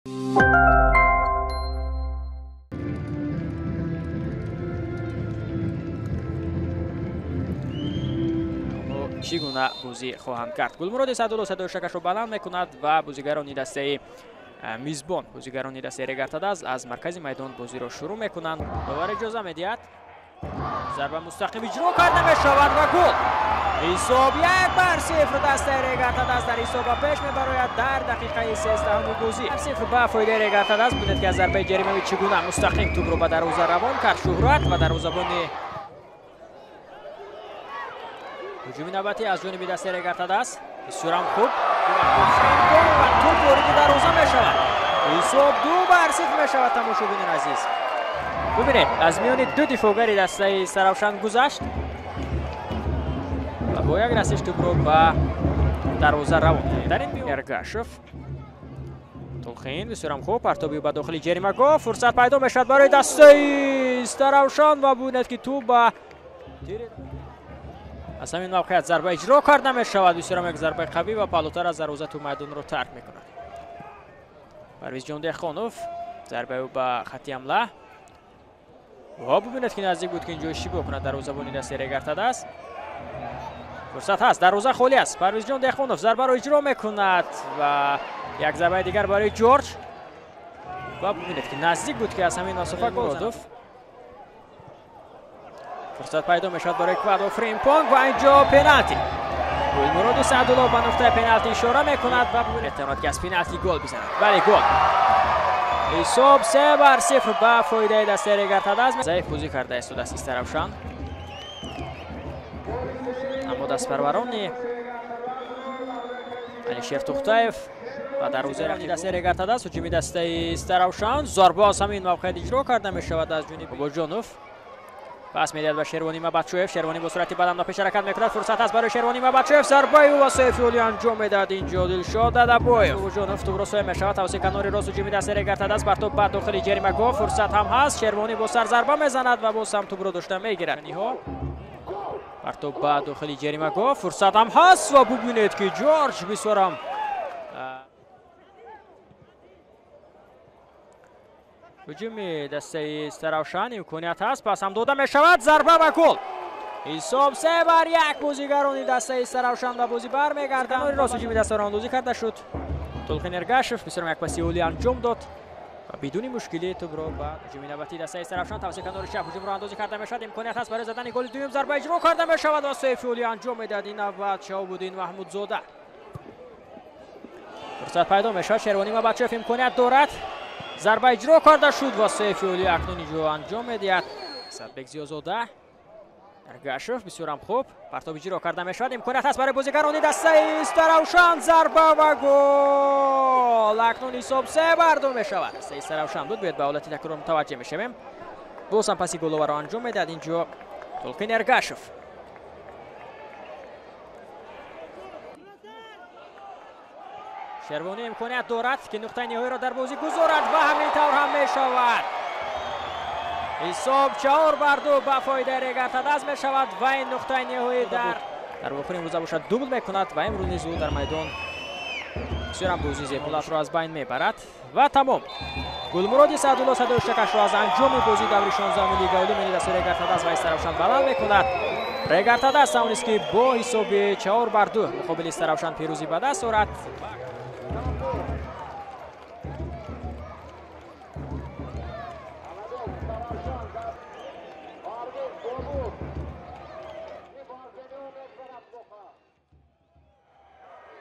Чӣ гуна бозӣ хоҳанд кард. Гулмуроди Саъдулло садои шакашро баланд мекунад ва бозигарони дастаи мизбон, бозигарони дастаи Регар-ТадАЗ аз маркази майдон бозиро шурӯъ мекунанд. Довар иҷоза медиҳад. Зарба мустақим иҷро карда мешавад ва гол. Ҳисоб 1-0 дастаи Регар-ТадАЗ дар ҳисоб ба пеш мебарояд дар дақиқаи 13-уми бозӣ. 0 ба фоидаи Регар-ТадАЗ. Бинед ки аз зарбаи ҷаримавӣ чӣ гуна мустақим тӯбро ба дарвоза равон кард Шуҳрат ва дарвозабони ҳуҷуми навбатӣ аз ҷониби дастаи Регар-ТадАЗ. Бисёрам хуб ва тӯб вориди дарвоза мешавад. Ҳисоб 2-0 мешавад. Тамошобинони азиз, бубинед, аз миёни ду дифоъгари дастаи Истаравшан гузашт ва бо як расиш тӯбро ба дарвоза равон кард. Дар ин миён Эргашев, Толхин, бисёрам хуб партоби ба дохили ҷаримагоҳ. Фурсат пайдо мешавад барои дастаи Истаравшан ва бубинед ки тӯб ба аз ҳамин мавқеият зарба иҷро карда мешавад. Бисёрам як зарбаи қавӣ ва паҳлӯтар аз дарвоза тӯб майдонро тарк мекунад. Парвизҷон Деҳқонов, зарбаи ӯ ба хатти ҳамла. Ва бубинед ки наздик буд ки инҷо иштибоҳ кунад дарвозабони дастаи Регар-ТадАЗ. Фурсат ҳаст, дарвоза холӣ аст. Парвизҷон Деҳқонов зарбаро иҷро мекунад ва як зарбаи дигар барои Ҷорҷ. Ва бубинед ки наздик буд ки аз ҳамин масофа гол занад. Фурсат пайдо мешавад барои Квадо Фримпонг ва инҷо пеналти. Гулмуроди Саъдулло ба нуқтаи пеналти ишора мекунад ва метавонад ки аз пеналти гол бизанад. Бале, гол. Ҳисоб 3-0 ба фоидаи дастаи Регар-ТадАЗ. Заиф бозӣ карда истодааст Истаравшан. Аммо дастпарварони Алишер Тухтаев ва дарвозаи дастаи Регар-ТадАЗ ҳуҷуми дастаи Истаравшан. Зарба аз ҳамин мавқеият иҷро карда мешавад аз ҷониби Бобоҷонов. Пас медиҳад ба Шервонӣ Мабатшоев. Шервонӣ бо суръати баланд ба пеш ҳаракат мекунад. Фурсат аст барои Шервонӣ Мабатшоев. Зарбаи ӯ ва соҳиби феълӣ анҷом медиҳад инҷо Дилшод Дадабоев. Бобоҷонов тӯбро соя мешавад. Тавассути канори рост ҳуҷуми дастаи Регар-ТадАЗ. Партоб ба дохили ҷаримагоҳ. Фурсат ҳам ҳаст. Шервонӣ бо сар зарба мезанад ва боз ҳам тӯбро дошта мегирад. Партоб ба дохили ҷаримагоҳ. Фурсат ҳам ҳаст ва бубинед ки Ҷорҷ бисёрам ҳуҷуми дастаи Истаравшан имконият ҳаст, пас ҳам дода мешавад. Зарба ва гол. Ҳисоб 3-1. Бозигарони дастаи Истаравшан ба бозӣ бармегарданд. Канори рост ҳуҷуми дастаро андозӣ карда шуд. Толқин Эргашев бисёрам як паси олӣ анҷом дод ва бидуни мушкилӣ тӯбро ба ҳуҷуми навбатии дастаи Истаравшан тавассути канори чап ҳуҷумро андозӣ карда мешавад. Имконият ҳаст барои задани голи дуюм. Зарба иҷро карда мешавад ва соҳиби феълӣ анҷом медиҳад. Ин навбат Шаҳобуддин Маҳмудзода. Фурсат пайдо мешавад. Шервонӣ Мабатшоев имконият дорад. Зарба иҷро карда шуд ва соҳиби феълӣ акнун иҷро анҷом медиҳад. Садбек Зиёзода. Эргашев бисёрам хуб партоб иҷро карда мешавад. Имконият ҳаст барои бозигарони дастаи Истаравшан. Зарба ва гол. Акнун ҳисоб 3-2 мешавад. Дастаи Истаравшан буд. Биёед ба ҳолати такрор мутаваҷҷеҳ мешавем. Боз ҳам паси головаро анҷом медиҳад инҷо Толқин Эргашев. Шервонӣ имконият дорад ки нуқтаи ниҳоиро дар бозӣ гузорад ва ҳамин тавр ҳам мешавад. Ҳисоб 4-2 ба фоидаи Регар-ТадАЗ мешавад ва ин нуқтаи ниҳоӣ дар вохӯри имрӯза бошад дубл мекунад ва имрӯз низ ӯ дар майдон бисёрам бозии зеболатро аз байн мебарад ва тамом. Гулмуроди Саъдулло садои шакашро аз анҷоми бозии даври 16-уми Лигаи Олӣ миёни дастаи Регар-ТадАЗ ва Истаравшан баланд мекунад. Регар-ТадАЗ тавонист ки бо ҳисоби 4-2 муқобили Истаравшан пирӯзӣ ба даст орад.